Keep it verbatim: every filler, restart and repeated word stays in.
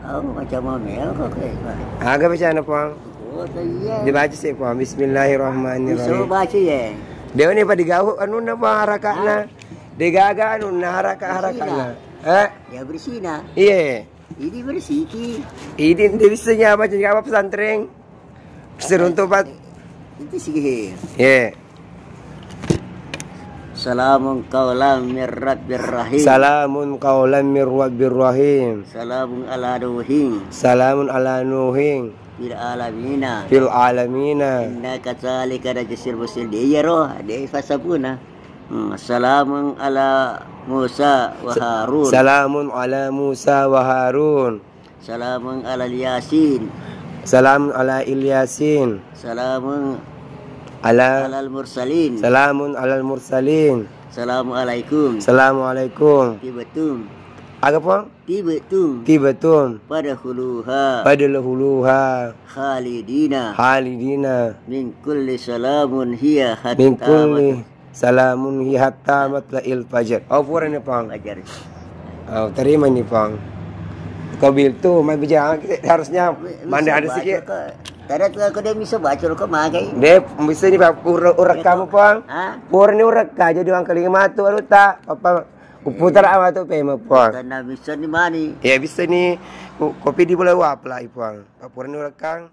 Oh, macam mana ya kok kayak, Pak? Aga bacana, Puang? Oh, iya. Dibaca sih, Puang. Bisa Bismillahirrahmanirrahim. Baca ya. Dia ini pada gawe anunna, Puang, harakatna. Hah? Degaga anunna haraka-harakatna. Bersihna. Eh? Ya bersihna. Iya. Ini bersih ki. Ini dia bisa nyapa, nyapa pesantren. Seruntuh, Pak. Itu sih. Iya. Salamun qaulan mir rabbir rahim. Salamun qaulan mir rabbir rahim. Salamun ala Nuhin. Salamun ala Nuhin. Fil alamina. Fil alamina. Innaka dzalika najzil muhsinin. Iya roh, dia fasabuna. Hmm, salamun ala Musa wa Harun. Salamun ala Musa wa Harun. Salamun ala Yasin. Salamun ala Ilyasin. Salamun ala alal mursalin. Salamun alal mursalin. Salamun alaikum. Salamun alaikum. Tibtum. Aga, Puang? Tibtum. Tibtum. Fadkhuluha. Fadkhuluha. Khalidina. Khalidina. Min kulli salamun hiya hatta. Min kulli salamun hi hatta matla'il fajar. Oh, pura ni, Puang. Fajar. Oh, terima ni, Puang. Kau bil tu, mai bija, harusnya manda ada sikit. Tadi tu aku dia bisa baca kok makai. Dia bisa ni, Pak, ura-, urak kamu, Puang. Hah? Pura ni urak aja di uang kelima tu, aduh tak, apa, uputar apa tu, pema, Puang. Karena bisa ni mani. Ya, bisa ni, kopi di bola uap lah, Puang. Pak, pura ni urak kang.